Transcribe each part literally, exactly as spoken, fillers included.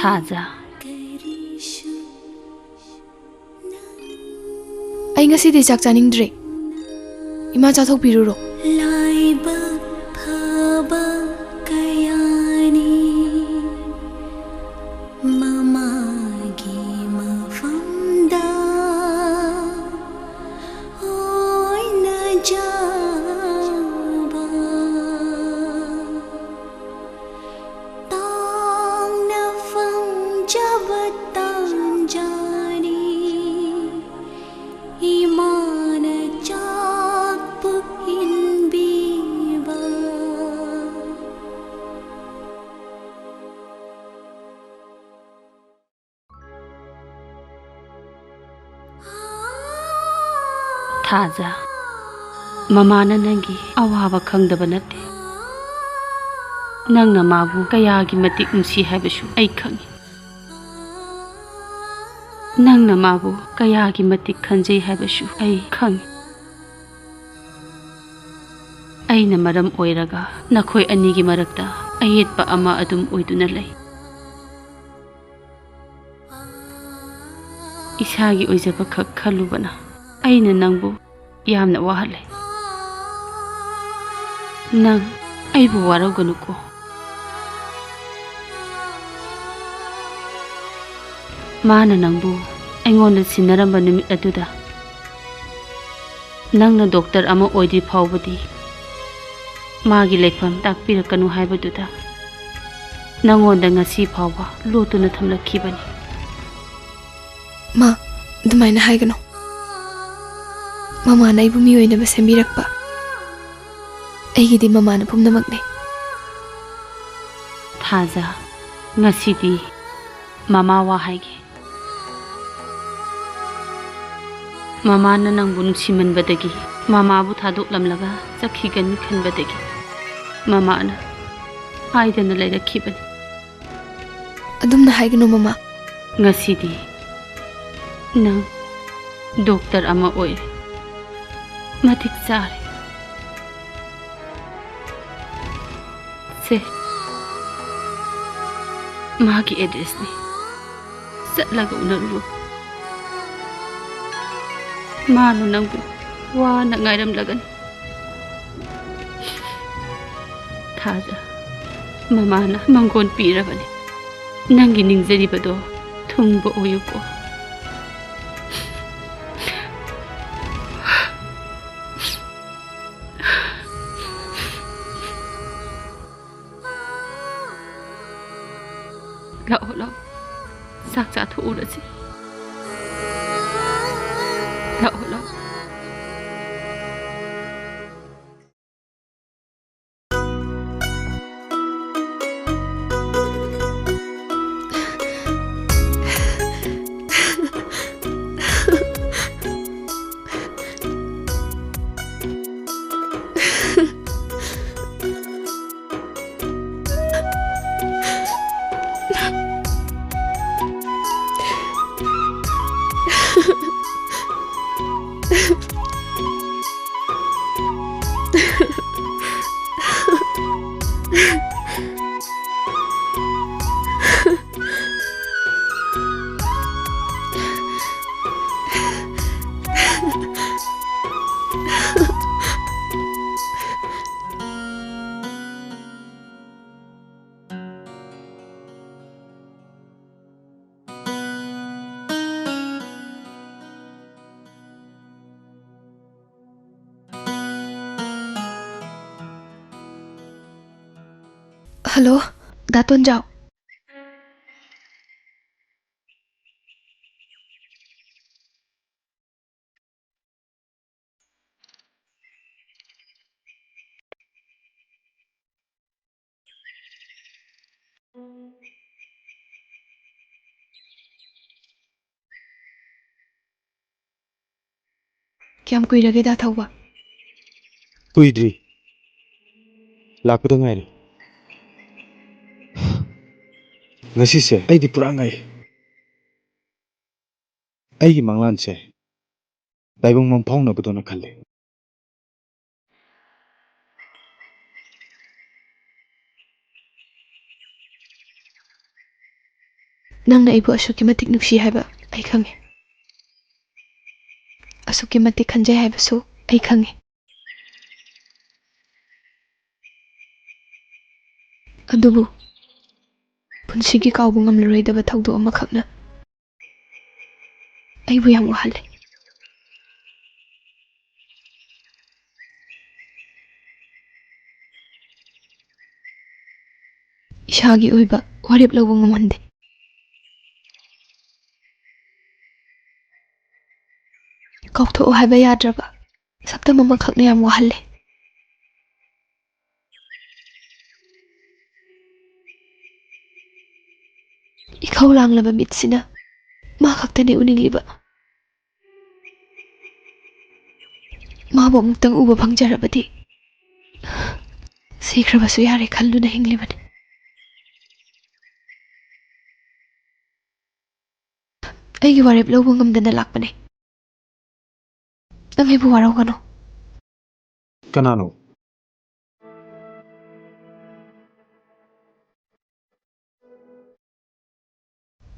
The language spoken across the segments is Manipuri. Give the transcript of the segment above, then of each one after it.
ꯊꯥꯖ꯫ ꯑꯩ ꯉꯁꯤꯗꯤ ꯆꯥꯛ ꯆꯥꯅꯤꯡꯗ꯭ꯔꯦ꯫ ꯏꯃꯥ, ꯆꯥꯊꯣꯛꯄꯤꯔꯨꯔꯣ꯫ ꯂꯥꯏꯕꯛ ꯐꯕ ꯀꯌꯥꯅꯤ ꯃꯃꯥꯒꯤ ꯃꯐꯝꯗ ꯑꯣꯏꯅꯖꯕ꯫ ꯇꯥꯡꯅ ꯐꯪꯖꯕ ꯇꯥꯟꯖꯥꯅꯤ ꯏꯃꯥꯅ ꯆꯥꯛ ꯄꯨꯛ ꯏꯟꯕꯤꯕ꯫ ꯊꯥꯖ, ꯃꯃꯥꯅ ꯅꯪꯒꯤ ꯑꯋꯥꯕ ꯈꯪꯗꯕ ꯅꯠꯇꯦ꯫ ꯅꯪꯅ ꯃꯥꯕꯨ ꯀꯌꯥꯒꯤ ꯃꯇꯤꯛ ꯅꯨꯡꯁꯤ ꯍꯥꯏꯕꯁꯨ ꯑꯩ ꯈꯪꯏ꯫ ꯅꯪꯅ ꯃꯥꯕꯨ ꯀꯌꯥꯒꯤ ꯃꯇꯤꯛ ꯈꯟꯖꯩ ꯍꯥꯏꯕꯁꯨ ꯑꯩ ꯈꯪꯏ꯫ ꯑꯩꯅ ꯃꯔꯝ ꯑꯣꯏꯔꯒ ꯅꯈꯣꯏ ꯑꯅꯤꯒꯤ ꯃꯔꯛꯇ ꯑꯌꯦꯠꯄ ꯑꯃ ꯑꯗꯨꯝ ꯑꯣꯏꯗꯨꯅ ꯂꯩ꯫ ꯏꯁꯥꯒꯤ ꯑꯣꯏꯖꯕ ꯈꯛ ꯈꯜꯂꯨꯕꯅ ꯑꯩꯅ ꯅꯪꯕꯨ ꯌꯥꯝꯅ ꯋꯥꯍꯜꯂꯦ꯫ ꯅꯪ ꯑꯩꯕꯨ ꯋꯥꯔꯧꯒꯅꯨꯀꯣ꯫ ꯃꯥꯅ ꯅꯪꯕꯨ ꯑꯩꯉꯣꯟꯗ ꯁꯤꯟꯅꯔꯝꯕ ꯅꯨꯃꯤꯠ ꯑꯗꯨꯗ ꯅꯪꯅ ꯗꯣꯛꯇꯔ ꯑꯃ ꯑꯣꯏꯗ꯭ꯔꯤ ꯐꯥꯎꯕꯗꯤ ꯃꯥꯒꯤ ꯂꯩꯐꯝ ꯇꯥꯛꯄꯤꯔꯛꯀꯅꯨ ꯍꯥꯏꯕꯗꯨꯗ ꯅꯪꯉꯣꯟꯗ ꯉꯁꯤ ꯐꯥꯎꯕ ꯂꯣꯠꯇꯨꯅ ꯊꯝꯂꯛꯈꯤꯕꯅꯤ꯫ ꯃꯥ, ꯑꯗꯨꯃꯥꯏꯅ ꯍꯥꯏꯒꯅꯨ꯫ ꯃꯃꯥꯅ ꯑꯩꯕꯨ ꯃꯤ ꯑꯣꯏꯅꯕ ꯁꯦꯝꯕꯤꯔꯛꯄ꯫ ꯑꯩꯒꯤꯗꯤ ꯃꯃꯥꯅ ꯄꯨꯝꯅꯃꯛꯅꯤ꯫ ꯊꯥꯖ, ꯉꯁꯤꯗꯤ ꯃꯃꯥ ꯋꯥ ꯍꯥꯏꯒꯦ꯫ ꯃꯃꯥꯅ ꯅꯪꯕꯨ ꯅꯨꯡꯁꯤꯃꯟꯕꯗꯒꯤ, ꯃꯃꯥꯕꯨ ꯊꯥꯗꯣꯛꯂꯝꯂꯒ ꯆꯠꯈꯤꯒꯅꯤ ꯈꯟꯕꯗꯒꯤ, ꯃꯃꯥꯅ ꯍꯥꯏꯗꯅ ꯂꯩꯔꯛꯈꯤꯕꯅꯤ꯫ ꯑꯗꯨꯝꯅ ꯍꯥꯏꯒꯅꯨ, ꯃꯃꯥ꯫ ꯉꯁꯤꯗꯤ ꯅꯪ ꯗꯣꯛꯇꯔ ꯑꯃ ꯑꯣꯏꯔꯦ꯫ ꯃꯇꯤꯛ ꯆꯥꯔꯦ꯫ ꯁꯦ, ꯃꯥꯒꯤ ꯑꯦꯗ꯭ꯔꯦꯁꯅꯤ꯫ ꯆꯠꯂꯒ ꯎꯅꯔꯨꯔꯣ꯫ ꯃꯥꯅ ꯅꯪꯕꯨ ꯋꯥꯅ ꯉꯥꯏꯔꯝꯂꯒꯅꯤ꯫ ꯊꯥꯖ, ꯃꯃꯥꯅ ꯃꯪꯒꯣꯟ ꯄꯤꯔꯕꯅꯤ꯫ ꯅꯪꯒꯤ ꯅꯤꯡꯖꯔꯤꯕꯗꯣ ꯊꯨꯡꯕ ꯑꯣꯏꯌꯨꯀꯣ꯫ ꯂꯥꯛꯑꯣ, ꯂꯥꯛꯑꯣ꯫ ꯆꯥꯛ ꯆꯥꯊꯣꯛꯎꯔꯁꯤ꯫ ꯂꯥꯛꯑꯣ, ꯂꯥꯛꯑꯣ꯫ ꯍꯜꯂꯣ, ꯗꯥ ꯇꯣꯟꯖꯥꯎ꯫ ꯀꯌꯥꯝ ꯀꯨꯏꯔꯒꯦ, ꯗꯥ ꯊꯧꯕ? ꯀꯨꯏꯗ꯭ꯔꯤ꯫ ꯂꯥꯛꯄꯗ ꯉꯥꯏꯔꯤ꯫ ꯉꯁꯤꯁꯦ ꯑꯩꯗꯤ ꯄꯨꯔꯥ ꯉꯛꯏ꯫ ꯑꯩꯒꯤ ꯃꯪꯂꯥꯟꯁꯦ ꯇꯥꯏꯕꯪ ꯃꯪ ꯐꯥꯎꯅꯕꯗꯧꯅ ꯈꯜꯂꯤ꯫ ꯅꯪꯅ ꯑꯩꯕꯨ ꯑꯁꯨꯛꯀꯤ ꯃꯇꯤꯛ ꯅꯨꯡꯁꯤ ꯍꯥꯏꯕ ꯑꯩ ꯈꯪꯉꯤ꯫ ꯑꯁꯨꯛꯀꯤ ꯃꯇꯤꯛ ꯈꯟꯖꯩ ꯍꯥꯏꯕꯁꯨ ꯑꯩ ꯈꯪꯉꯤ꯫ ꯑꯗꯨꯕꯨ ꯄꯨꯟꯁꯤꯒꯤ ꯀꯥꯎꯕ ꯉꯝꯂꯔꯣꯏꯗꯕ ꯊꯧꯗꯣꯛ ꯑꯃꯈꯛꯅ ꯑꯩꯕꯨ ꯌꯥꯝ ꯋꯥꯍꯜꯂꯦ꯫ ꯏꯁꯥꯒꯤ ꯑꯣꯏꯕ ꯋꯥꯔꯦꯞ ꯂꯧꯕ ꯉꯝꯍꯟꯗꯦ꯫ ꯀꯥꯎꯊꯣꯛꯑꯣ ꯍꯥꯏꯕ ꯌꯥꯗ꯭ꯔꯕ ꯁꯛꯇꯝ ꯑꯃꯈꯛꯅ ꯌꯥꯝ ꯋꯥꯍꯜꯂꯦ꯫ ꯏꯈꯧ ꯂꯥꯡꯂꯕ ꯃꯤꯠꯁꯤꯅ ꯃꯥ ꯈꯛꯇꯅꯤ ꯎꯅꯤꯡꯂꯤꯕ꯫ ꯃꯥꯕꯨ ꯑꯃꯨꯛꯇꯪ ꯎꯕ ꯐꯪꯖꯔꯕꯗꯤ ꯁꯤꯈ꯭ꯔꯕꯁꯨ ꯌꯥꯔꯦ ꯈꯜꯗꯨꯅ ꯍꯤꯡꯂꯤꯕꯅꯤ꯫ ꯑꯩꯒꯤ ꯋꯥꯔꯦꯞ ꯂꯧꯕ ꯉꯝꯗꯅ ꯂꯥꯛꯄꯅꯦ꯫ ꯅꯪ ꯑꯩꯕꯨ ꯋꯥꯔꯧꯒꯅꯨ꯫ ꯀꯅꯥꯅꯣ?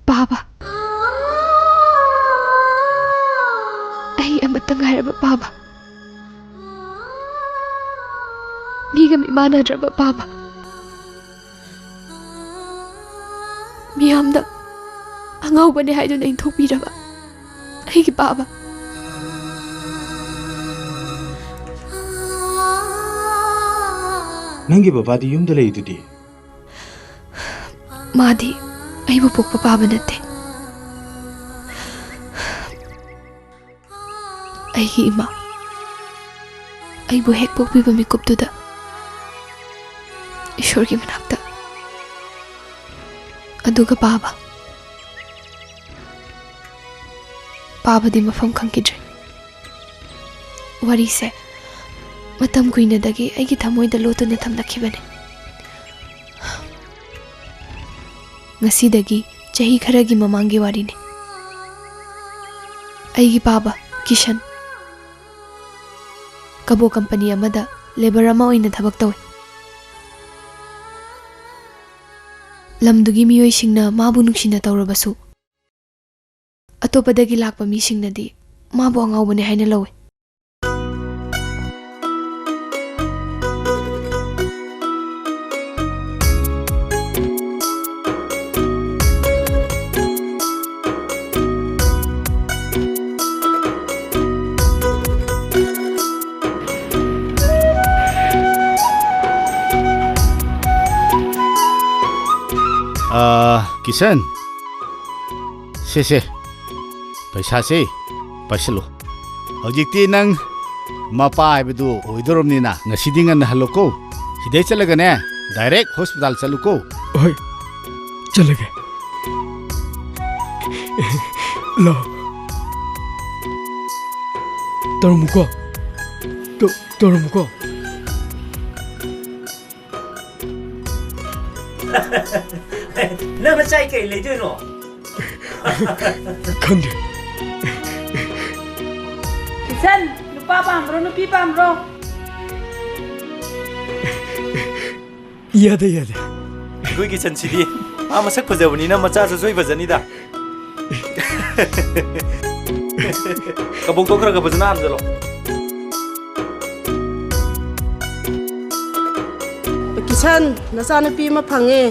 ꯄꯥꯕ꯫ ꯑꯩ ꯑꯃꯠꯇ ꯉꯥꯏꯔꯕ ꯄꯥꯕ꯫ ꯃꯤꯒ ꯃꯤꯃꯥꯟꯅꯗ꯭ꯔꯕ ꯄꯥꯕ꯫ ꯃꯤꯌꯥꯝꯗ ꯑꯉꯥꯎꯕꯅꯦ ꯍꯥꯏꯗꯨꯅ ꯏꯟꯊꯣꯛꯄꯤꯔꯕ ꯑꯩꯒꯤ ꯄꯥꯕ꯫ ꯅꯪꯒꯤ ꯕꯕꯥꯗꯤ ꯌꯨꯝꯗ ꯂꯩꯗꯨꯗꯤ? ꯃꯥꯗꯤ ꯑꯩꯕꯨ ꯄꯣꯛꯄ ꯄꯥꯕ ꯅꯠꯇꯦ꯫ ꯑꯩꯒꯤ ꯏꯃꯥ ꯑꯩꯕꯨ ꯍꯦꯛ ꯄꯣꯛꯄꯤꯕ ꯃꯤꯀꯨꯞꯇꯨꯗ ꯏꯁꯣꯔꯒꯤ ꯃꯅꯥꯛꯇ꯫ ꯑꯗꯨꯒ ꯄꯥꯕ, ꯄꯥꯕꯗꯤ ꯃꯐꯝ ꯈꯪꯈꯤꯗ꯭ꯔꯦ꯫ ꯋꯥꯔꯤꯁꯦ ꯃꯇꯝ ꯀꯨꯏꯅꯗꯒꯤ ꯑꯩꯒꯤ ꯊꯃꯣꯏꯗ ꯂꯣꯠꯇꯨꯅ ꯊꯝꯂꯛꯈꯤꯕꯅꯤ꯫ ꯉꯁꯤꯗꯒꯤ ꯆꯍꯤ ꯈꯔꯒꯤ ꯃꯃꯥꯡꯒꯤ ꯋꯥꯔꯤꯅꯤ꯫ ꯑꯩꯒꯤ ꯄꯥꯕ ꯀꯤꯁꯟ ꯀꯕꯣ ꯀꯝꯄꯅꯤ ꯑꯃꯗ ꯂꯦꯕꯔ ꯑꯃ ꯑꯣꯏꯅ ꯊꯕꯛ ꯇꯧꯏ꯫ ꯂꯝꯗꯨꯒꯤ ꯃꯤꯑꯣꯏꯁꯤꯡꯅ ꯃꯥꯕꯨ ꯅꯨꯡꯁꯤꯅ ꯇꯧꯔꯕꯁꯨ, ꯑꯇꯣꯞꯄꯗꯒꯤ ꯂꯥꯛꯄ ꯃꯤꯁꯤꯡꯅꯗꯤ ꯃꯥꯕꯨ ꯑꯉꯥꯎꯕꯅꯦ ꯍꯥꯏꯅ ꯂꯧꯏ꯫ ꯑꯥ, ꯀꯤꯁꯟ, ꯁꯦ, ꯁꯦ, ꯄꯩꯁꯥꯁꯦ ꯄꯥꯏꯁꯤꯜꯂꯨ꯫ ꯍꯧꯖꯤꯛꯇꯤ ꯅꯪ ꯃꯄꯥ ꯍꯥꯏꯕꯗꯨ ꯑꯣꯏꯗꯧꯔꯕꯅꯤꯅ ꯉꯁꯤꯗꯤ ꯉꯟꯅ ꯍꯜꯂꯣꯀꯣ꯫ ꯁꯤꯗꯩ ꯆꯠꯂꯒꯅꯦ, direct hospital ꯆꯠꯂꯨꯀꯣ꯫ ꯍꯣꯏ, ꯆꯠꯂꯒꯦ꯫ ꯂꯥꯎ꯫ ꯇꯧꯔꯝꯃꯨꯀꯣ꯫ ꯇꯧ-, ꯇꯧꯔꯝꯃꯨꯀꯣ꯫ ꯅꯪ ꯅꯆꯥꯏ ꯀꯩ ꯂꯩꯗꯣꯏꯅꯣ? ꯈꯪꯗꯦ꯫ ꯀꯤꯁꯟ, ꯅꯨꯄꯥ ꯄꯥꯝꯕ꯭ꯔꯣ, ꯅꯨꯄꯤ ꯄꯥꯝꯕ꯭ꯔꯣ? ꯌꯥꯗꯦ, ꯌꯥꯗꯦ꯫ ꯑꯩꯈꯣꯏ ꯀꯤꯁꯟꯁꯤꯗꯤ ꯃꯥ ꯃꯁꯛ ꯐꯖꯕꯅꯤꯅ ꯃꯆꯥꯁꯨ ꯁꯣꯏ ꯐꯖꯅꯤꯗ꯫ ꯀꯕꯣꯛꯇꯣ ꯈꯔ ꯈꯔ ꯐꯖꯅ ꯍꯥꯟꯖꯜꯂꯣ꯫ ꯀꯤꯁꯟ, ꯅꯆꯥꯅꯨꯄꯤ ꯑꯃ ꯐꯪꯉꯦ꯫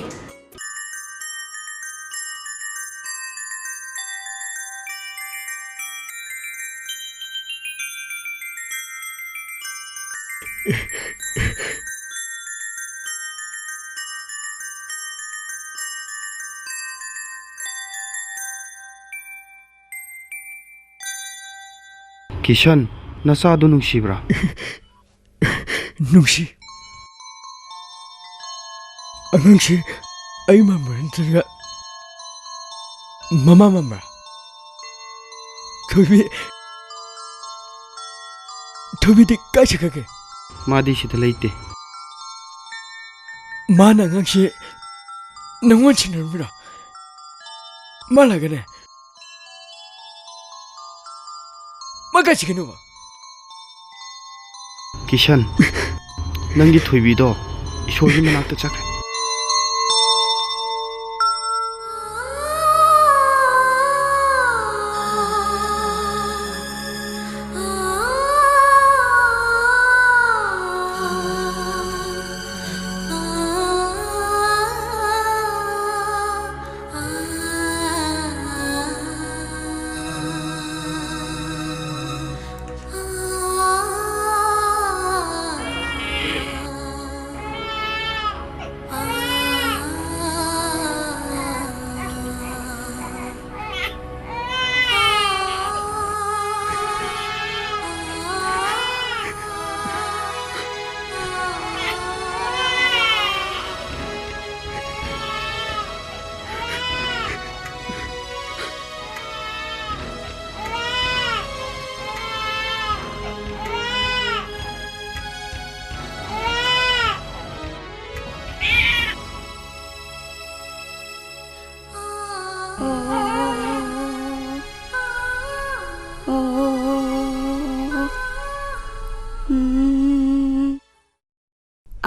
ꯀꯤꯁꯟ, ꯅꯆꯥꯗꯨ ꯅꯨꯡꯁꯤꯕ꯭ꯔꯥ? ꯅꯨꯡꯁꯤ꯫ ꯑꯉꯥꯡꯁꯤ ꯑꯩ ꯃꯥꯟꯕ꯭ꯔꯥ ꯅꯠꯇ꯭ꯔꯒ ꯃꯃꯥ ꯃꯥꯟꯕ꯭ꯔꯥ? ꯊꯣꯏꯕꯤ, ꯊꯣꯏꯕꯤꯗꯤ ꯀꯥꯏ ꯆꯠꯈ꯭ꯔꯒꯦ? ꯃꯥꯗꯤ ꯁꯤꯗ ꯂꯩꯇꯦ꯫ ꯃꯥꯅ ꯑꯉꯥꯡꯁꯤ ꯅꯪꯉꯣꯟ ꯁꯤꯟꯅꯔꯝꯃꯤꯔꯣ? ꯃꯥ ꯂꯥꯛꯒꯅꯦ꯫ ꯃꯥ ꯀꯥꯏ ꯆꯠꯈꯤꯅꯣꯕ? ꯀꯤꯁꯟ, ꯅꯪꯒꯤ ꯊꯣꯏꯕꯤꯗꯣ ꯏꯁꯣꯔꯒꯤ ꯃꯅꯥꯛꯇ ꯆꯠꯈ꯭ꯔꯦ꯫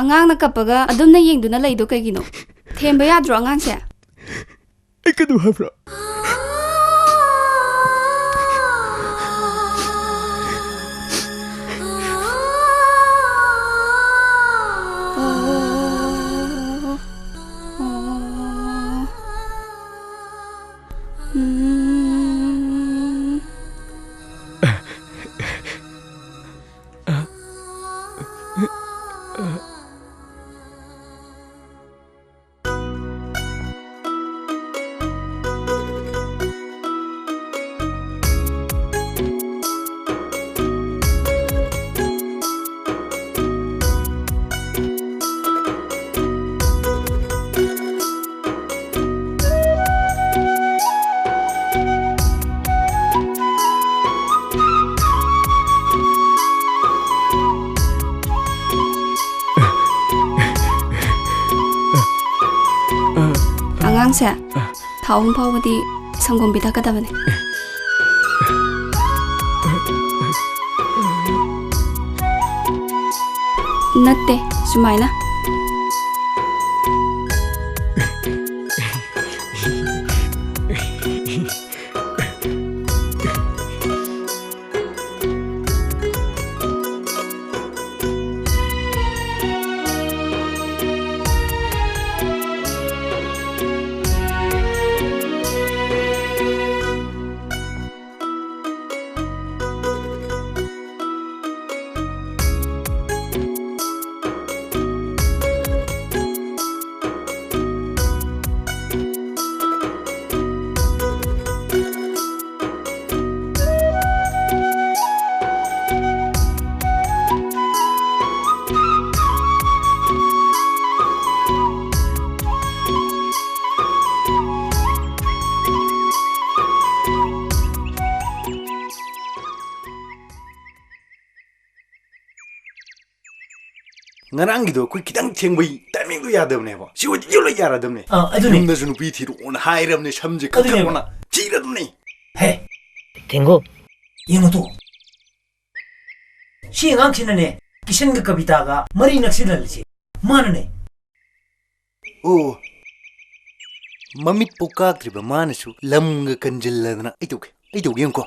ꯑꯉꯥꯡꯅ ꯀꯞꯄꯒ ꯑꯗꯨꯝꯅ ꯌꯦꯡꯗꯨꯅ ꯂꯩꯗꯣ ꯀꯩꯒꯤꯅꯣ? ꯊꯦꯝꯕ ꯌꯥꯗ꯭ꯔꯣ ꯑꯉꯥꯡꯁꯦ? ꯑꯩ ꯀꯩꯗꯧ ꯍꯥꯏꯕ꯭ꯔꯥ? ꯑꯉꯥꯡꯁꯦ, ꯊꯥ ꯑꯍꯨꯝ ꯐꯥꯎꯕꯗꯤ ꯁꯪꯒꯣꯝ ꯄꯤꯊꯛꯀꯗꯕꯅꯦ꯫ ꯅꯠꯇꯦ, ꯁꯨꯃꯥꯏꯅ꯫ ꯉꯔꯥꯡꯒꯤꯗꯣ ꯑꯩꯈꯣꯏ ꯈꯤꯇꯪ ꯊꯦꯡꯕꯩ ꯇꯥꯏꯃꯤꯡꯗꯣ ꯌꯥꯗꯕꯅꯦꯕ꯫ ꯁꯤ ꯑꯣꯏꯗꯤ ꯌꯧꯂ ꯌꯥꯔꯗꯕꯅꯦ꯫ ꯑꯥ, ꯑꯗꯨꯅꯦ꯫ ꯌꯨꯝꯗꯁꯨ ꯅꯨꯄꯤ ꯊꯤꯔꯛꯑꯣꯅ ꯍꯥꯏꯔꯕꯅꯦ, ꯁꯝꯁꯦ ꯑꯗꯨꯅꯦꯕ꯫ ꯀꯛꯊꯠꯂꯣꯅ ꯊꯤꯔꯗꯕꯅꯦ꯫ ꯍꯦ꯫ ꯊꯦꯡꯒꯨ꯫ ꯌꯦꯡꯉꯨ ꯇꯨ꯫ ꯁꯤ ꯑꯉꯥꯡꯁꯤꯅꯅꯦ, ꯀꯤꯁꯟꯒ ꯀꯕꯤꯇꯥꯒ ꯃꯔꯤ ꯅꯛꯁꯤꯜꯍꯜꯂꯤꯁꯦ ꯃꯥꯅꯅꯦ꯫ ꯑꯣ, ꯃꯃꯤꯠ ꯄꯣꯛ ꯀꯥꯛꯇ꯭ꯔꯤꯕ ꯃꯥꯅꯁꯨ ꯂꯝꯒ ꯀꯟꯖꯤꯜꯂꯗꯅ꯫ ꯑꯩ ꯇꯧꯒꯦ, ꯑꯩ ꯇꯧꯒꯦ, ꯌꯦꯡꯉꯨꯀꯣ꯫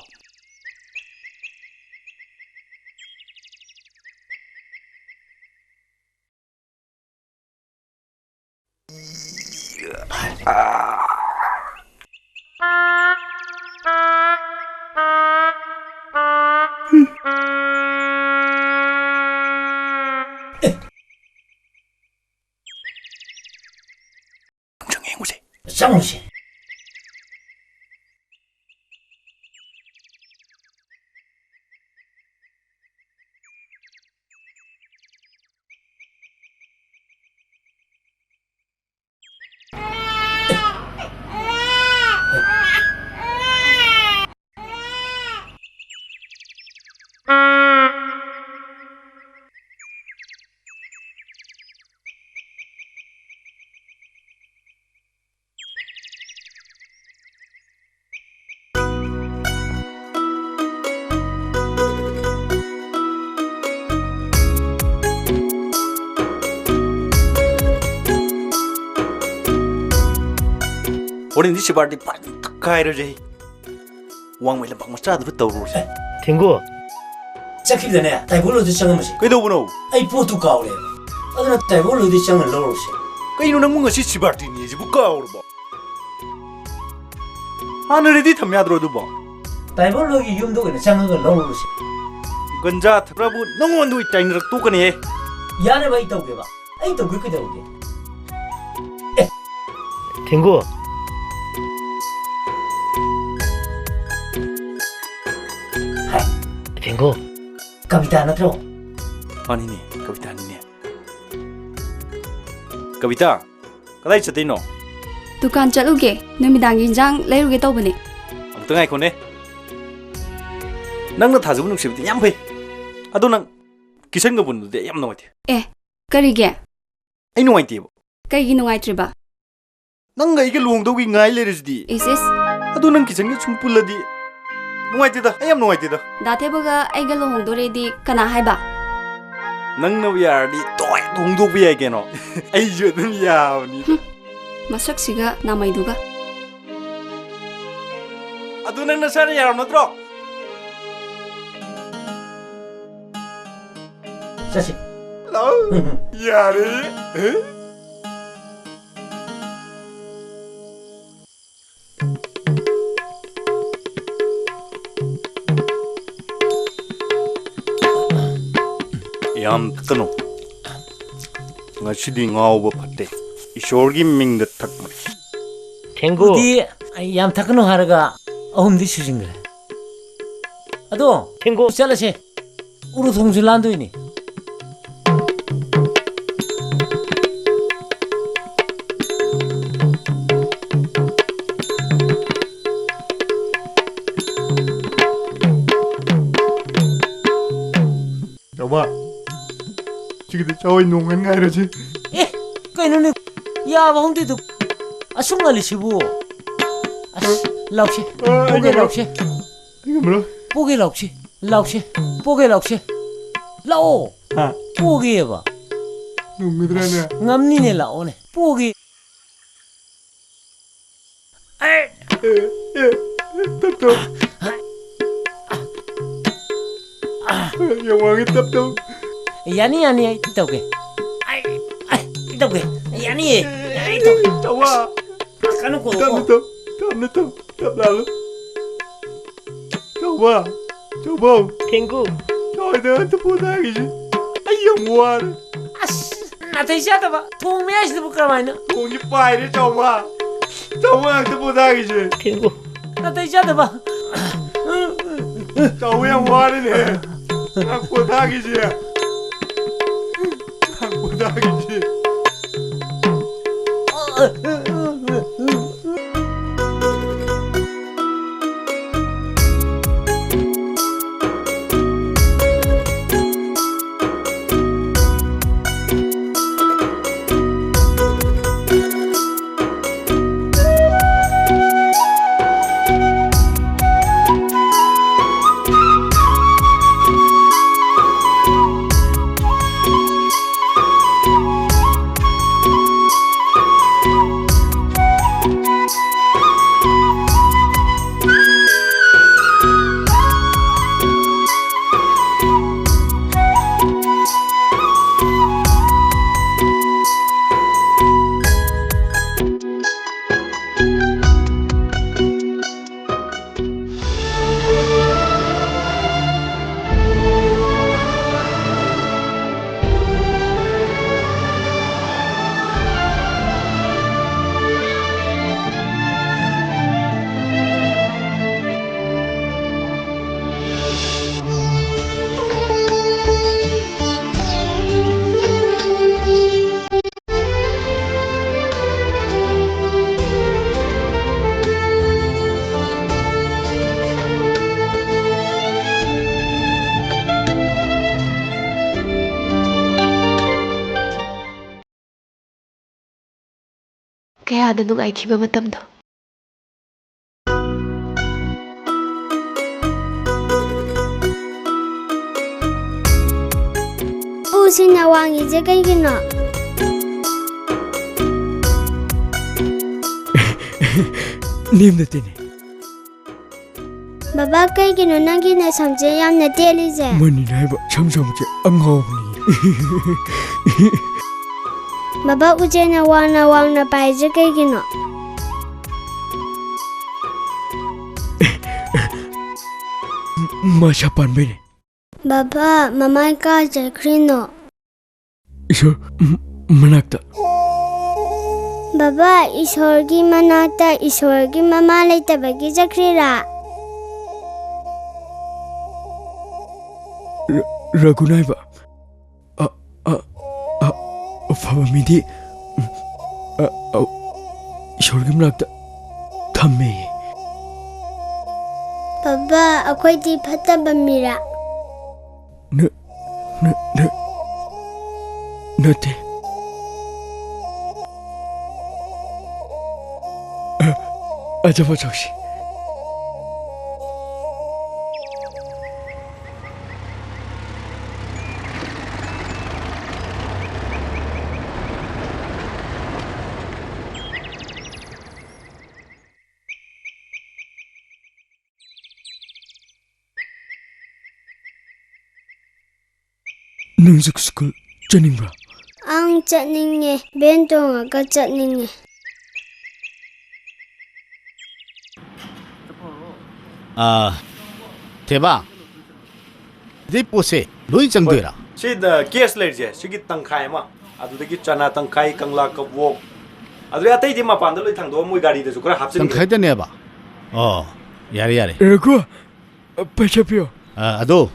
ꯆꯪꯉꯦ, ꯌꯦꯡꯉꯨꯁꯦ꯫ ꯆꯪꯉꯨꯁꯦ꯫ ꯍꯣꯔꯦꯟꯗꯤ ꯁꯤꯕꯥꯔꯇꯤ ꯐꯖꯅ ꯇꯛꯈꯥꯏꯔꯁꯦ꯫ ꯋꯥꯡꯃꯩ ꯂꯝꯄꯥꯛ ꯃꯆꯥꯗꯨꯗ ꯇꯧꯔꯨꯔꯁꯦ꯫ ꯊꯦꯡꯒꯨ꯫ ꯆꯠꯈꯤꯕꯗꯅꯦ, ꯇꯥꯏꯕꯣꯂꯣꯗ ꯆꯪꯉꯝꯃꯁꯦ꯫ ꯀꯩꯗꯧꯕꯅꯣ? ꯑꯩ ꯄꯣꯠꯇꯨ ꯀꯥꯎꯔꯦꯕ꯫ ꯑꯗꯨꯅ ꯇꯥꯏꯕꯣꯂꯣꯗ ꯆꯪꯉ ꯂꯧꯔꯨꯁꯦ꯫ ꯀꯩꯅꯣ, ꯅꯪꯕꯨ ꯉꯁꯤ ꯁꯤꯕꯥꯔꯇꯤꯅꯤ ꯍꯥꯏꯁꯤꯕꯨ ꯀꯥꯎꯔꯕꯣ? ꯍꯥꯟꯅ ꯔꯦꯗꯤ ꯊꯝ ꯌꯥꯗ꯭ꯔꯣ ꯑꯗꯨꯕꯣ? ꯇꯥꯏꯕꯣꯂꯣꯒꯤ ꯌꯨꯝꯗ ꯑꯣꯏꯅ ꯆꯪꯉꯒ ꯂꯧꯔꯨꯁꯦ꯫ ꯒꯟꯖꯥ ꯊꯛꯄ꯭ꯔꯕꯨ ꯅꯪꯉꯣꯟꯗ ꯑꯣꯏ ꯇꯥꯏꯅꯔꯛ ꯇꯣꯛꯀꯅꯤꯍꯦ꯫ ꯌꯥꯅꯦꯕ, ꯑꯩ ꯇꯧꯒꯦꯕ꯫ ꯑꯩ ꯇꯧꯒꯦ ꯀꯩꯗꯧꯔꯒꯦ? ꯑꯦ꯫ ꯊꯦꯡꯒꯨ꯫ ꯍꯥꯏ꯫ ꯊꯦꯡꯒꯨ꯫ ꯀꯕꯤꯇꯥ ꯅꯠꯇ꯭ꯔꯣ? ꯃꯥꯅꯤꯅꯦ, ꯀꯕꯤꯇꯥꯅꯤꯅꯦ꯫ ꯀꯕꯤꯇꯥ, ꯀꯗꯥꯏ ꯆꯠꯇꯣꯏꯅꯣ? ꯗꯨꯀꯥꯟ ꯆꯠꯂꯨꯒꯦ, ꯅꯨꯃꯤꯗꯥꯡꯒꯤ ꯏꯟꯖꯥꯡ ꯂꯩꯔꯨꯒꯦ ꯇꯧꯕꯅꯦ꯫ ꯑꯃꯨꯛꯇ ꯉꯥꯏꯈꯣꯅꯦ꯫ ꯅꯪꯅ ꯊꯥꯖꯕ ꯅꯨꯡꯁꯤꯕꯗꯤ ꯌꯥꯝ ꯐꯩ꯫ ꯑꯗꯣ ꯅꯪ ꯀꯤꯁꯟꯒ ꯄꯨꯟꯕꯗꯨꯗꯤ ꯑꯩ ꯌꯥꯝ ꯅꯨꯡꯉꯥꯏꯇꯦ꯫ ꯑꯦ, ꯀꯔꯤꯒꯤ? ꯑꯩ ꯅꯨꯡꯉꯥꯏꯇꯦꯕ꯫ ꯀꯩꯒꯤ ꯅꯨꯡꯉꯥꯏꯇ꯭ꯔꯤꯕ? ꯅꯪꯒ ꯑꯩꯒ ꯂꯨꯍꯣꯡꯗꯧꯒꯤ ꯉꯥꯏ ꯂꯩꯔꯤꯁꯤꯗꯤ꯫ ꯏꯁ, ꯏꯁ꯫ ꯑꯗꯨ ꯅꯪ ꯀꯤꯁꯟꯒ ꯁꯨꯝ ꯄꯨꯜꯂꯗꯤ ꯅꯨꯡꯉꯥꯏꯇꯦꯗ, ꯑꯩ ꯌꯥꯝ ꯅꯨꯡꯉꯥꯏꯇꯦꯗ꯫ ꯗꯥ ꯊꯦꯕꯒ ꯑꯩꯒ ꯂꯨꯍꯣꯡꯗꯣꯔꯦꯗꯤ ꯀꯅꯥ ꯍꯥꯏꯕ? ꯅꯪꯅꯕꯨ ꯌꯥꯔꯗꯤ ꯇꯣꯏ ꯍꯣꯡꯗꯣꯛꯄ ꯌꯥꯏ ꯀꯩꯅꯣ꯫ ꯑꯩꯁꯨ ꯑꯗꯨꯝ ꯌꯥꯕꯅꯤ꯫ ꯍꯨꯝ, ꯃꯁꯛꯁꯤꯒ ꯅꯥꯃꯩꯗꯨꯒ꯫ ꯑꯗꯨ ꯅꯪ ꯅꯁꯥꯅ ꯌꯥꯔꯕ ꯅꯠꯇ꯭ꯔꯣ? ꯆꯠꯁꯤ꯫ ꯂꯥꯎ꯫ ꯌꯥꯔꯦ꯫ ꯌꯥꯝ ꯊꯛꯀꯅꯨ꯫ ꯉꯁꯤꯗꯤ ꯉꯥꯎꯕ ꯐꯠꯇꯦ꯫ ꯏꯁꯣꯔꯒꯤ ꯃꯤꯡꯗ ꯊꯛꯄꯅꯤ꯫ ꯊꯦꯡꯒꯨ꯫ ꯑꯗꯨꯗꯤ ꯌꯥꯝ ꯊꯛꯀꯅꯨ ꯍꯥꯏꯔꯒ ꯑꯍꯨꯝꯗꯤ ꯁꯨꯖꯤꯟꯈ꯭ꯔꯦ꯫ ꯑꯗꯣ ꯊꯦꯡꯒꯨ꯫ ꯆꯠꯂꯁꯦ꯫ ꯎꯔꯨ ꯊꯣꯡꯁꯨ ꯂꯥꯟꯗꯣꯏꯅꯤ꯫ ꯆꯥꯎꯕ, ꯁꯤꯒꯤꯗꯤ ꯆꯥꯎꯏ ꯅꯣꯡ ꯉꯥꯏꯔꯁꯤ꯫ ꯑꯦ, ꯀꯩꯅꯣꯅꯦ? ꯌꯥꯕ ꯍꯧꯅꯗꯦꯗꯨ꯫ ꯑꯁꯨꯛ ꯉꯜꯂꯤꯁꯤꯕꯨ? ꯑꯁ, ꯂꯥꯎꯁꯦ꯫ ꯑ, ꯑꯩ ꯄꯣꯒꯦ ꯉꯝꯃꯔꯣꯏ꯫ ꯂꯥꯎꯁꯦ꯫ ꯑꯩ ꯉꯝꯃꯔꯣꯏ꯫ ꯄꯣꯒꯦ ꯂꯥꯎꯁꯦ꯫ ꯂꯥꯎꯁꯦ꯫ ꯄꯣꯒꯦ ꯂꯥꯎꯁꯦ꯫ ꯂꯥꯛꯑꯣ꯫ ꯍꯥ? ꯄꯣꯒꯦꯕ꯫ ꯉꯝꯒꯗ꯭ꯔꯥꯅꯦ? ꯑꯁ, ꯉꯝꯅꯤꯅꯦ, ꯂꯥꯛꯑꯣꯅꯦ꯫ ꯄꯣꯒꯦ꯫ ꯑꯦ꯫ ꯑꯦ, ꯑꯦ, ꯑꯦ, ꯇꯞ ꯇꯞ꯫ ꯑꯦ, ꯌꯥꯝ ꯋꯥꯡꯉꯦ, ꯇꯞ ꯇꯞ꯫ ꯌꯥꯅꯤ, ꯌꯥꯅꯤ, ꯑꯩ ꯇꯧꯒꯦ꯫ ꯑꯩ, ꯑꯩ ꯇꯧꯒꯦ꯫ ꯌꯥꯅꯤꯌꯦ꯫ ꯑꯩ ꯇꯧꯒꯦ꯫ ꯆꯥꯎꯕ꯫ ꯀꯩꯅꯣ ꯀꯣ꯫ ꯇꯞꯅ ꯇꯞ, ꯇꯞꯅ ꯇꯞ, ꯇꯞ ꯂꯥꯜꯂꯨ꯫ ꯆꯥꯎꯕ, ꯆꯥꯎꯕ꯫ ꯊꯦꯡꯒꯨ꯫ ꯆꯥꯎꯕꯗ ꯑꯝꯇ ꯄꯣꯊꯥꯈꯤꯁꯤ꯫ ꯑꯩ ꯌꯥꯝ ꯋꯥꯔꯦ꯫ ꯑꯁ, ꯅꯥꯇꯩ ꯆꯥꯗꯕ꯫ ꯊꯣꯡ ꯃꯌꯥꯏꯁꯤꯗꯕꯨ ꯀꯔꯝꯍꯥꯏꯅ? ꯊꯣꯡꯁꯤ ꯄꯥꯏꯔꯦ, ꯆꯥꯎꯕ꯫ ꯆꯥꯎꯕ, ꯉꯥꯛꯇ ꯄꯣꯊꯥꯈꯤꯁꯦ꯫ ꯊꯦꯡꯒꯨ꯫ ꯅꯥꯇꯩ ꯆꯥꯗꯕ꯫ ꯆꯥꯎꯕ ꯌꯥꯝ ꯋꯥꯔꯦꯅꯦ꯫ ꯉꯥꯛ ꯄꯣꯊꯥꯈꯤꯁꯦ꯫ ꯉꯥꯛ ꯄꯣꯊꯥꯈꯤꯁꯦ꯫ ꯑꯥꯗ ꯅꯨꯡꯉꯥꯏꯈꯤꯕ ꯃꯇꯝꯗꯣ꯫ ꯎꯁꯤꯅ ꯋꯥꯡꯉꯤꯁꯦ ꯀꯩꯒꯤꯅꯣ? ꯅꯦꯝꯅ ꯇꯦꯅꯦ꯫ ꯕꯕꯥ, ꯀꯩꯒꯤꯅꯣ ꯅꯪꯒꯤ ꯅꯁꯝꯁꯦ ꯌꯥꯝꯅ ꯇꯦꯜꯂꯤꯁꯦ? ꯃꯅꯤꯅ ꯍꯥꯏꯕ ꯁꯝ ꯁꯝꯕꯁꯦ ꯑꯉꯥꯎꯕꯅꯤ꯫ ꯕꯕꯥ, ꯎꯆꯦꯛꯅ ꯋꯥꯡꯅ ꯋꯥꯡꯅ ꯄꯥꯏꯁꯦ ꯀꯩꯒꯤꯅꯣ? ꯃꯁꯥ ꯄꯥꯟꯕꯩꯅꯦ꯫ ꯕꯕꯥ, ꯃꯃꯥꯏ ꯀꯥꯏ ꯆꯠꯈ꯭ꯔꯤꯅꯣ? ꯏꯁꯣꯔ ꯃ-, ꯃꯅꯥꯛꯇ꯫ ꯕꯕꯥ, ꯏꯁꯣꯔꯒꯤ ꯃꯅꯥꯛꯇ ꯏꯁꯣꯔꯒꯤ ꯃꯃꯥ ꯂꯩꯇꯕꯒꯤ ꯆꯠꯈ꯭ꯔꯤꯔꯥ? ꯔ-, ꯔꯘꯨꯅꯥꯏꯕ꯫ ꯑ, ꯑ, ꯑ, ꯑꯐꯕ ꯃꯤꯗꯤ, ꯎꯝ, ꯑ, ꯑ, ꯏꯁꯣꯔꯒꯤ ꯃꯅꯥꯛꯇ ꯊꯝꯃꯦ꯫ ꯕꯕꯥ, ꯑꯩꯈꯣꯏꯗꯤ ꯐꯠꯇꯕ ꯃꯤꯔꯥ? ꯅ-, ꯅ-, ꯅ-, ꯅꯠꯇꯦ꯫ ꯑ, ꯑꯆꯥꯄꯣꯠ ꯆꯥꯎꯁꯤ꯫ ꯅꯪꯁꯨ ꯁ꯭ꯀꯨꯜ ꯆꯠꯅꯤꯡꯕ꯭ꯔꯥ? ꯑꯪ, ꯆꯠꯅꯤꯡꯉꯦ꯫ ꯚꯦꯟ ꯇꯣꯡꯉꯒ ꯆꯠꯅꯤꯡꯉꯦ꯫ ꯑꯥ, ꯊꯦꯕꯥ, ꯑꯗꯩ ꯄꯣꯠꯁꯦ ꯂꯣꯏ ꯆꯪꯗꯣꯏꯔꯥ? ꯍꯣꯏ꯫ ꯁꯤꯗ ꯀꯦꯁ ꯂꯩꯔꯤꯁꯦ, ꯁꯤꯒꯤ ꯇꯪꯈꯥꯏ ꯑꯃ, ꯑꯗꯨꯗꯒꯤ ꯆꯅꯥ ꯇꯪꯈꯥꯏ, ꯀꯪꯂꯥ ꯀꯕꯣꯛ, ꯑꯗꯨꯗꯩ ꯑꯇꯩꯗꯤ ꯃꯄꯥꯟꯗ ꯂꯣꯏ ꯊꯥꯡꯗꯣꯛꯑ ꯃꯣꯏ ꯒꯥꯔꯤꯗꯁꯨ ꯈꯔ ꯍꯥꯞꯆꯤꯟꯈ꯭ꯔꯦ꯫ ꯇꯪꯈꯥꯏꯗꯅꯦꯕ? ꯑꯣ, ꯌꯥꯔꯦ, ꯌꯥꯔꯦ꯫ ꯔꯘꯨ, ꯄꯩꯁꯥ ꯄꯤꯌꯣ꯫ ꯑ, ꯑꯗꯣ,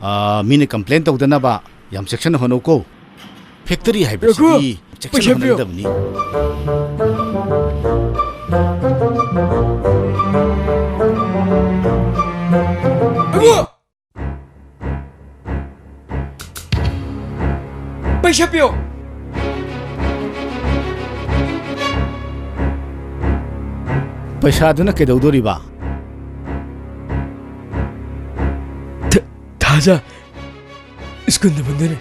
ꯑ, ꯃꯤꯅ ꯀꯝꯄ꯭ꯂꯦꯟ ꯇꯧꯗꯅꯕ ꯌꯥꯝ ꯆꯦꯛꯁꯟꯅ ꯍꯣꯠꯅꯧꯀꯣ꯫ ꯐꯦꯛꯇꯔꯤ ꯍꯥꯏꯕꯁꯤꯗꯤ ꯔꯘꯨ, ꯆꯦꯛꯁꯟꯅ ꯄꯩꯁꯥ ꯄꯤꯌꯣ꯫ ꯍꯣꯠꯅꯒꯗꯕꯅꯤ꯫ ꯔꯘꯨ! ꯄꯩꯁꯥ ꯄꯤꯌꯣ꯫ ꯄꯩꯁꯥꯗꯨꯅ ꯀꯩꯗꯧꯗꯣꯔꯤꯕ? ꯊ-, ꯊꯥꯖ, ꯁ꯭ꯀꯨꯜꯗ ꯄꯨꯟꯗꯣꯏꯅꯦ꯫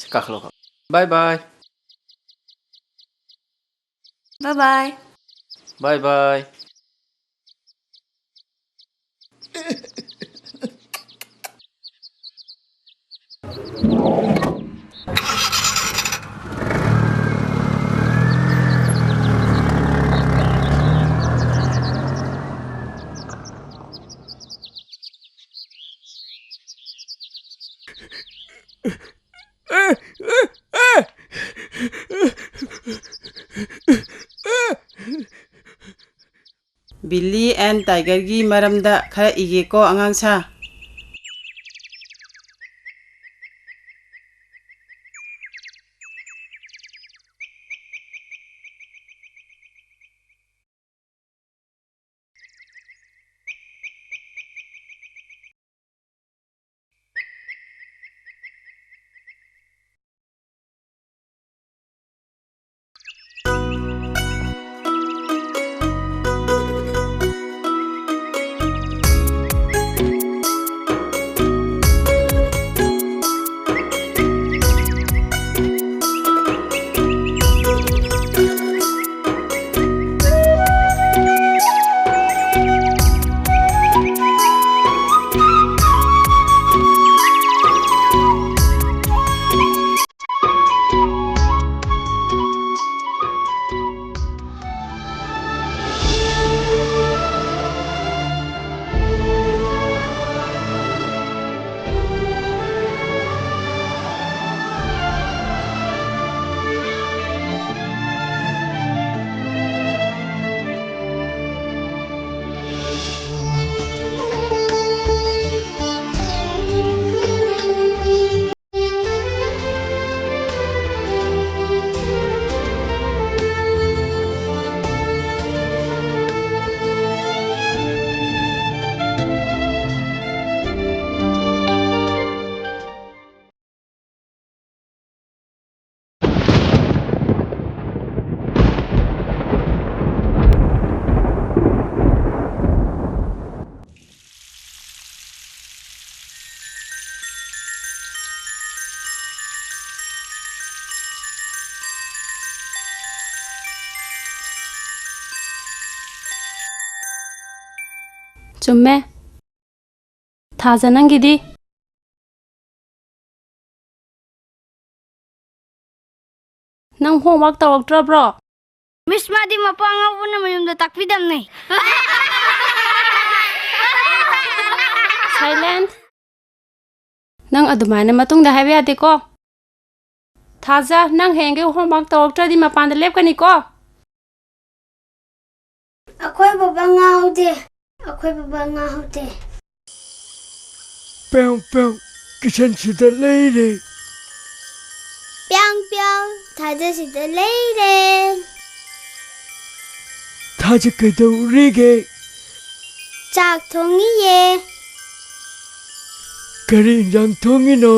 ꯁꯤ ꯀꯥꯈꯠꯂꯣ꯫ ꯕꯥꯏ ꯕꯥꯏ꯫ ꯕꯥꯏ ꯕꯥꯏ꯫ ꯕꯥꯏ ꯕꯥꯏ꯫ Billy and Tigerꯒꯤ ꯃꯔꯝꯗ ꯈꯔ ꯏꯒꯦꯀꯣ, ꯑꯉꯥꯡ ꯁꯥ꯫ ꯆꯨꯝꯃꯦ꯫ ꯊꯥꯖ, ꯅꯪꯒꯤꯗꯤ? ꯅꯪ homework ꯇꯧꯔꯛꯇ꯭ꯔꯕ꯭ꯔꯣ? Miss, ꯃꯥꯗꯤ ꯃꯄꯥ ꯉꯥꯎꯕꯅ ꯃꯌꯨꯝꯗ ꯇꯥꯛꯄꯤꯗꯕꯅꯦ꯫ Silent! ꯅꯪ ꯑꯗꯨꯃꯥꯏꯅ ꯃꯇꯨꯡꯗ ꯍꯥꯏꯕ ꯌꯥꯗꯦꯀꯣ꯫ ꯊꯥꯖ, ꯅꯪ ꯍꯌꯦꯡꯒꯩ homework ꯇꯧꯔꯛꯇ꯭ꯔꯗꯤ ꯃꯄꯥꯟꯗ ꯂꯦꯞꯀꯅꯤꯀꯣ꯫ ꯑꯩꯈꯣꯏ ꯕꯕꯥ ꯉꯥꯎꯗꯦ꯫ ꯑꯩꯈꯣꯏ ꯕꯕꯥ ꯉꯥꯎꯗꯦ꯫ ꯄ꯭ꯌꯥꯎ ꯄ꯭ꯌꯥꯎ, ꯀꯤꯁꯟ ꯁꯤꯗ ꯂꯩꯔꯦ꯫ ꯄ꯭ꯌꯥꯡ ꯄ꯭ꯌꯥꯡ, ꯊꯥꯖ ꯁꯤꯗ ꯂꯩꯔꯦ꯫ ꯊꯥꯖ ꯀꯩꯗꯧꯔꯤꯒꯦ? ꯆꯥꯛ ꯊꯣꯡꯉꯤꯌꯦ꯫ ꯀꯔꯤ ꯏꯟꯖꯥꯡ ꯊꯣꯡꯉꯤꯅꯣ?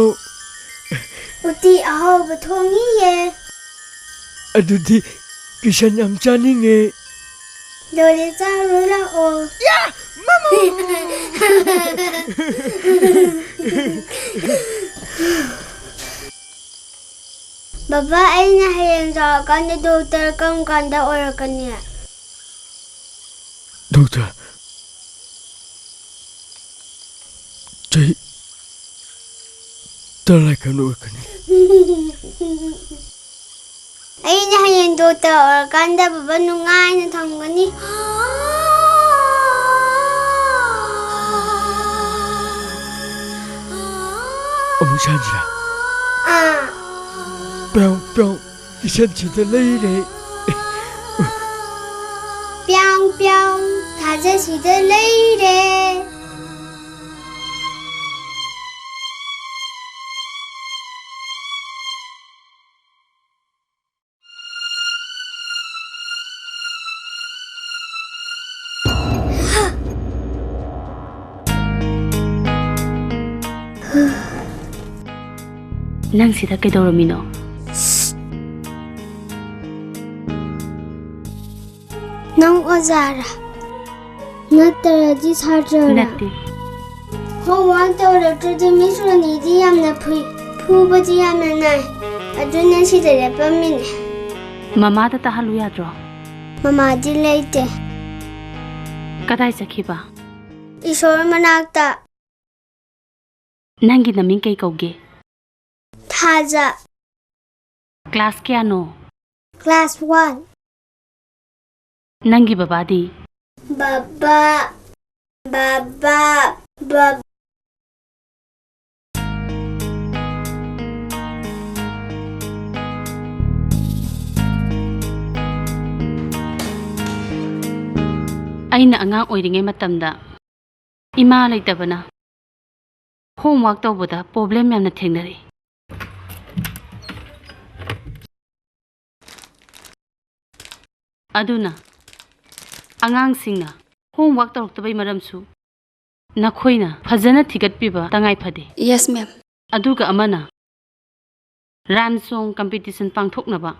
ꯎꯇꯤ ꯑꯍꯥꯎꯕ ꯊꯣꯡꯉꯤꯌꯦ꯫ ꯑꯗꯨꯗꯤ ꯀꯤꯁꯟ ꯌꯥꯝ ꯆꯥꯅꯤꯡꯉꯦ꯫ ꯂꯣꯏꯔꯦ, ꯆꯥꯔꯨ ꯂꯥꯛꯑꯣ꯫ ꯌꯥ! ꯃꯃꯥ! ꯕꯕꯥ, ꯑꯩꯅ ꯍꯌꯦꯡ ꯆꯥꯎꯔꯀꯥꯟꯗ ꯗꯣꯛꯇꯔ ꯀꯔꯝ ꯀꯥꯟꯗ ꯑꯣꯏꯔꯛꯀꯅꯤ? ꯗꯣꯛꯇꯔ? ꯆꯍꯤ ꯇꯔꯥ ꯂꯩꯀꯥꯟꯗ ꯑꯣꯏꯔꯛꯀꯅꯤ꯫ ꯑꯩꯅ ꯍꯌꯦꯡ ꯗꯣꯛꯇꯔ ꯑꯣꯏꯔꯀꯥꯟꯗ ꯕꯕꯥ ꯅꯨꯡꯉꯥꯏꯅ ꯊꯝꯒꯅꯤ꯫ ꯑꯃꯨꯛ ꯁꯥꯟꯁꯤꯔꯥ? ꯑꯥ꯫ ꯄ꯭ꯌꯥꯎ ꯄ꯭ꯌꯥꯎ꯫ ꯀꯤꯁꯟ ꯁꯤꯗ ꯂꯩꯔꯦ꯫ ꯄ꯭ꯌꯥꯎ ꯄ꯭ꯌꯥꯎ, ꯊꯥꯖ ꯁꯤꯗ ꯂꯩꯔꯦ꯫ ꯅꯪ ꯁꯤꯗ ꯀꯩꯗꯧꯔꯝꯃꯤꯅꯣ? ꯅꯪ ꯑꯣꯖꯥꯔꯥ? ꯅꯠꯇ꯭ꯔꯗꯤ ꯁꯥꯇ꯭ꯔꯔꯥ? ꯅꯠꯇꯦ꯫ Homework ꯇꯧꯔꯛꯇ꯭ꯔꯗꯤ Miss ꯔꯣꯅꯤꯗꯤ ꯌꯥꯝꯅ ꯐꯨꯏ, ꯐꯨꯕꯗꯤ ꯌꯥꯝꯅ ꯅꯥꯏ꯫ ꯑꯗꯨꯅ ꯁꯤꯗ ꯂꯦꯞꯄꯝꯃꯤꯅꯦ꯫ ꯃꯃꯥꯗ ꯇꯥꯍꯜꯂꯨ ꯌꯥꯗ꯭ꯔꯣ? ꯃꯃꯥꯗꯤ ꯂꯩꯇꯦ꯫ ꯀꯗꯥꯏ ꯆꯠꯈꯤꯕ? ꯏꯁꯣꯔ ꯃꯅꯥꯛꯇ꯫ ꯅꯪꯒꯤ ꯅꯃꯤꯡ ꯀꯩ ꯀꯧꯒꯦ? ꯊꯥꯖ꯫ Class ꯀꯌꯥꯅꯣ? Class one꯫ ꯅꯪꯒꯤ ꯕꯕꯥꯗꯤ? ꯕꯕꯥ, ꯕꯕꯥ, ꯕꯕꯥ꯫ ꯑꯩꯅ ꯑꯉꯥꯡ ꯑꯣꯏꯔꯤꯉꯩ ꯃꯇꯝꯗ ꯏꯃꯥ ꯂꯩꯇꯕꯅ homework ꯇꯧꯕꯗ problem ꯌꯥꯝꯅ ꯊꯦꯡꯅꯔꯛꯏ꯫ ꯑꯗꯨꯅ ꯑꯉꯥꯡꯁꯤꯡꯅ homework ꯇꯧꯔꯛꯇꯕꯩ ꯃꯔꯝꯁꯨ ꯅꯈꯣꯏꯅ ꯐꯖꯅ ꯊꯤꯒꯠꯄꯤꯕ ꯇꯉꯥꯏ ꯐꯗꯦ꯫ Yes, ma'am꯫ ꯑꯗꯨꯒ ꯑꯃꯅ, rhyme song competition ꯄꯥꯡꯊꯣꯛꯅꯕ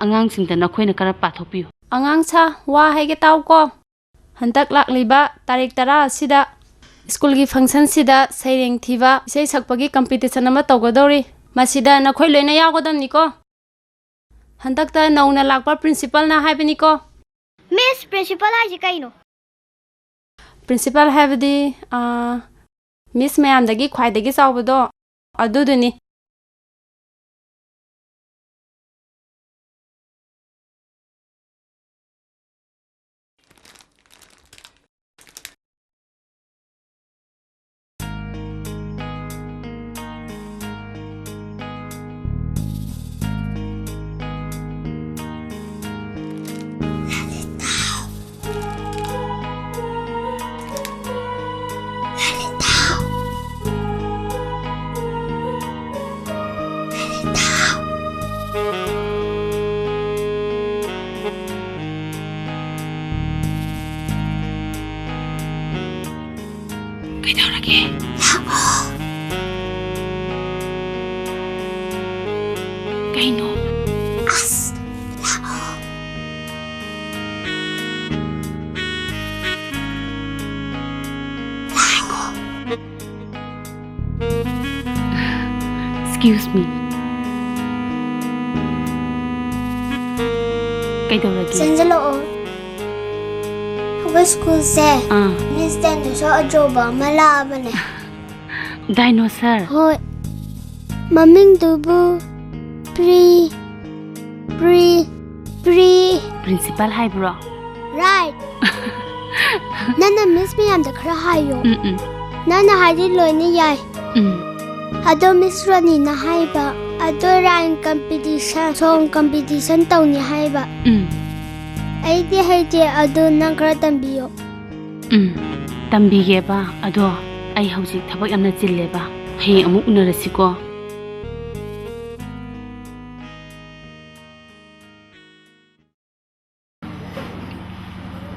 ꯑꯉꯥꯡꯁꯤꯡꯗ ꯅꯈꯣꯏꯅ ꯈꯔ ꯄꯥꯊꯣꯛꯄꯤꯌꯨ꯫ ꯑꯉꯥꯡ ꯁꯥ, ꯋꯥ ꯍꯥꯏꯒꯦ ꯇꯥꯎꯀꯣ꯫ ꯍꯟꯗꯛ ꯂꯥꯛꯂꯤꯕ ꯇꯥꯔꯤꯛ ꯇꯔꯥ ꯑꯁꯤꯗ ꯁ꯭ꯀꯨꯜꯒꯤ functionꯁꯤꯗ ꯁꯩꯔꯦꯡ ꯊꯤꯕ, ꯏꯁꯩ ꯁꯛꯄꯒꯤ competition ꯑꯃ ꯇꯧꯒꯗꯧꯔꯤ꯫ ꯃꯁꯤꯗ ꯅꯈꯣꯏ ꯂꯣꯏꯅ ꯌꯥꯎꯒꯗꯕꯅꯤꯀꯣ꯫ ꯍꯟꯗꯛꯇ ꯅꯧꯅ ꯂꯥꯛꯄ principalꯅ ꯍꯥꯏꯕꯅꯤꯀꯣ꯫ Miss, principal ꯍꯥꯏꯁꯦ ꯀꯩꯅꯣ? Principal ꯍꯥꯏꯕꯗꯤ, ꯑꯥ, miss ꯃꯌꯥꯝꯗꯒꯤ ꯈ꯭ꯋꯥꯏꯗꯒꯤ ꯆꯥꯎꯕꯗꯣ, ꯑꯗꯨꯗꯨꯅꯤ꯫ ꯀꯩꯗꯧꯔꯒꯦ? ꯂꯥꯛꯑꯣ꯫ ꯀꯩꯅꯣ? ꯑꯁ, ꯂꯥꯛꯑꯣ꯫ ꯂꯥꯛꯑꯣ꯫ Excuse me. ꯀꯩꯗꯧꯔꯒꯦ? ꯆꯪꯁꯤꯜꯂꯛꯑꯣ꯫ ꯑꯩꯈꯣꯏ ꯁ꯭ꯀꯨꯜꯁꯦ ꯑꯥ꯫ ꯃꯤꯁ ꯗꯥꯏꯅꯣꯁꯣꯔ ꯑꯆꯧꯕ ꯑꯃ ꯂꯥꯛꯑꯕꯅꯦ꯫ ꯗꯥꯏꯅꯣꯁꯔ? ꯍꯣꯏ꯫ ꯃꯃꯤꯡꯗꯨꯕꯨ ꯄ꯭ꯔꯤ ꯄ꯭ꯔꯤ ꯄ꯭ꯔꯤ ꯄ꯭ꯔꯤꯟꯁꯤꯄꯥꯜ ꯍꯥꯏꯕ꯭ꯔꯣ? ꯔꯥꯏꯠ꯫ ꯅꯪꯅ ꯃꯤꯁ ꯃꯌꯥꯝꯗ ꯈꯔ ꯍꯥꯏꯌꯣ꯫ ꯎꯝ ꯎꯝ꯫ ꯅꯪꯅ ꯍꯥꯏꯗꯤ ꯂꯣꯏꯅ ꯌꯥꯏ꯫ ꯎꯝ꯫ ꯑꯗꯣ ꯃꯤꯁ ꯔꯣꯅꯤꯅ ꯍꯥꯏꯕ, ꯑꯗꯣ ꯔꯥꯏꯝ ꯀꯝꯄꯤꯇꯤꯁꯟ, ꯁꯣꯡ ꯀꯝꯄꯤꯇꯤꯁꯟ ꯇꯧꯅꯤ ꯍꯥꯏꯕ꯫ ꯎꯝ꯫ ꯑꯩꯗꯤ ꯍꯩꯇꯦ, ꯑꯗꯨ ꯅꯪ ꯈꯔ ꯇꯝꯕꯤꯌꯣ꯫ ꯎꯝ, ꯇꯝꯕꯤꯒꯦꯕ꯫ ꯑꯗꯣ ꯑꯩ ꯍꯧꯖꯤꯛ ꯊꯕꯛ ꯌꯥꯝꯅ ꯆꯤꯜꯂꯦꯕ꯫ ꯍꯌꯦꯡ ꯑꯃꯨꯛ ꯎꯅꯔꯁꯤꯀꯣ꯫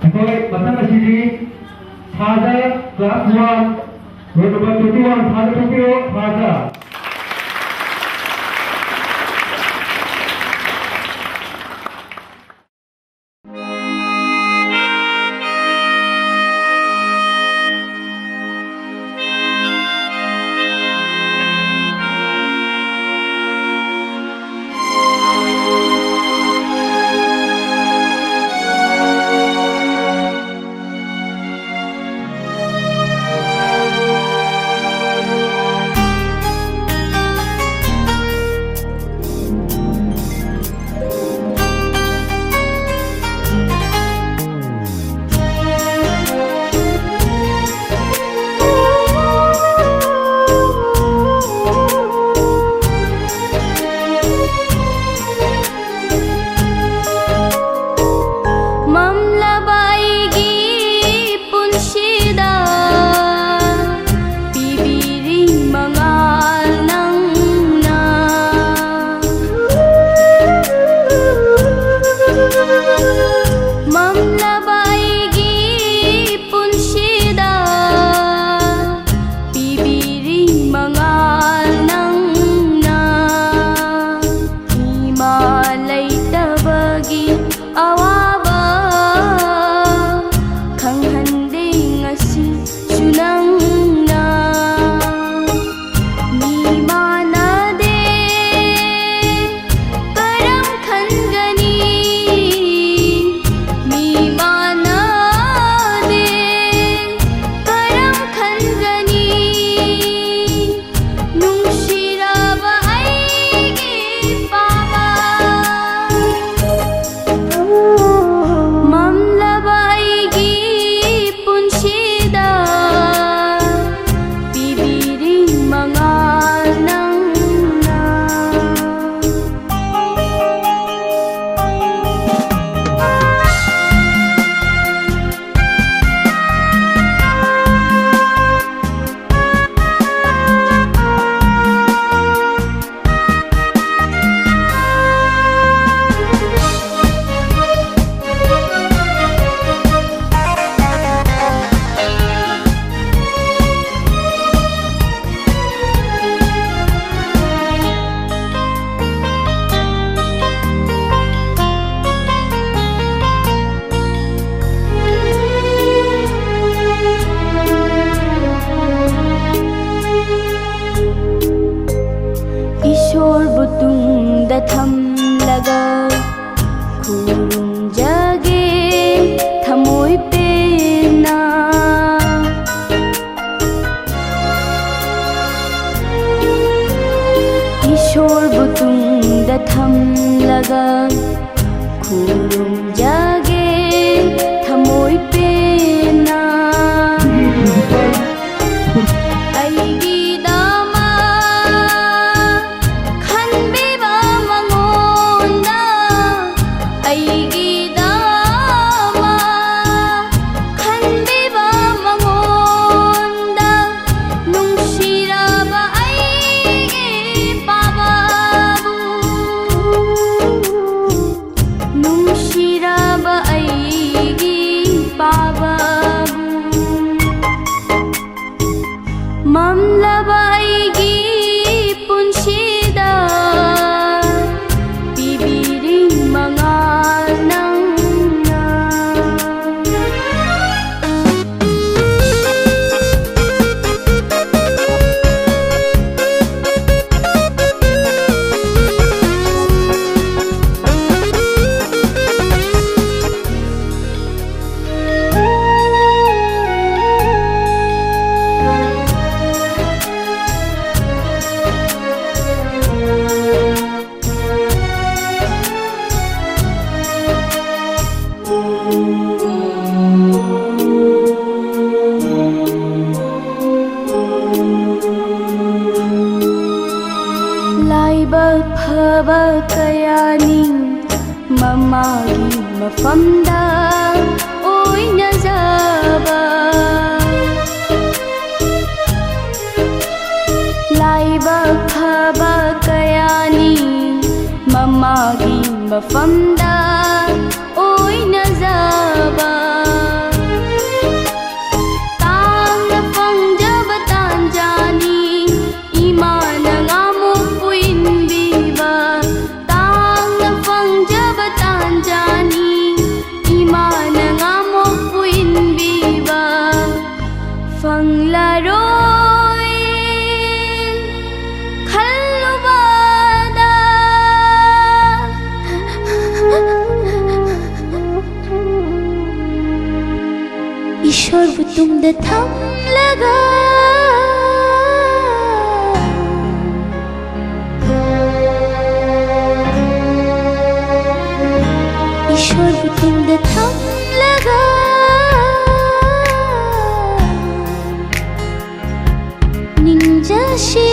ꯑꯩꯈꯣꯏ ꯃꯊꯪ ꯑꯁꯤꯗꯤ ꯁꯥꯗ class one, roll number twenty one, ꯁꯥꯗ ꯊꯣꯛꯄꯤꯔꯣ, ꯁꯥꯗ꯫ ꯃꯝꯂꯕ ꯑꯩꯒꯤ ꯄꯨꯟꯁꯤꯗ ꯄꯤꯕꯤꯔꯤ ꯃꯉꯥꯜ ꯅꯪꯅ꯫ ꯃꯝꯂꯕ ꯑꯩꯒꯤ ꯄꯨꯟꯁꯤꯗ ꯄꯤꯕꯤꯔꯤ ꯃꯉꯥꯜ ꯅꯪꯅ꯫ ꯏꯃꯥ ꯂꯩꯇꯕꯒꯤ ꯑꯋꯥꯕ ꯈꯪꯍꯟꯗꯦ ꯉꯁꯤꯁꯨ ꯅꯪꯅ꯫ ꯃꯤ ꯃꯥꯟꯅꯗꯦ ꯀꯔꯝ ꯈꯟꯒꯅꯤ? ꯃꯤ ꯃꯥꯟꯅ ꯈꯨꯔꯨꯝꯖꯒꯦ ꯊꯃꯣꯏ ꯄꯦꯟꯅ꯫ ꯑꯩꯒꯤꯗꯃꯛ ꯈꯟꯕꯤꯕ ꯃꯉꯣꯟꯗ, ꯑꯩꯒꯤꯗꯃꯛ ꯈꯟꯕꯤꯕ ꯃꯉꯣꯟꯗ, ꯅꯨꯡꯁꯤꯔꯕ ꯑꯩꯒꯤ ꯄꯥꯕꯕꯨ, ꯅꯨꯡꯁꯤꯔꯕ ꯑꯩꯒꯤ ꯄꯥꯕꯕꯨ, ꯃꯝꯂꯕ ꯑꯩꯒꯤ ꯄꯨꯟꯁꯤꯗ ꯄꯤꯕꯤꯔꯤ ꯃꯉꯥꯜ ꯅꯪꯅ꯫ ꯂꯥꯏꯕꯛ ꯐꯕ ꯀꯌꯥꯅꯤ ꯃꯃꯥꯒꯤ ꯃꯐꯝꯗ ꯑꯣꯏꯅꯖꯕ꯫ ꯂꯥꯏꯕꯛ ꯐꯕ ꯀꯌꯥꯅꯤ ꯃꯃꯥꯒꯤ ꯃꯐꯝꯗ ꯑꯣꯏꯅꯖꯕ꯫ ꯇꯥꯡꯅ ꯐꯪꯖꯕ ꯇꯥꯟꯖꯥꯅꯤ ꯏꯃꯥꯅ ꯉꯥꯃꯨꯛ ꯄꯨꯏꯟꯕꯤꯕ꯫ ꯇꯥꯡꯅ ꯐꯪꯖꯕ ꯇꯥꯟꯖꯥꯅꯤ ꯏꯃꯥꯅ ꯉꯥꯃꯨꯛ ꯄꯨꯏꯟꯕꯤꯕ꯫ ꯐꯪꯂꯔꯣꯏ ꯈꯜꯂꯨꯕꯗ ꯏꯁꯣꯔꯕꯨ ꯇꯨꯡꯗ ꯊꯝꯂꯒ ꯇꯨꯡꯗ ꯊꯝꯂꯒ ꯅꯤꯡꯖꯁꯤ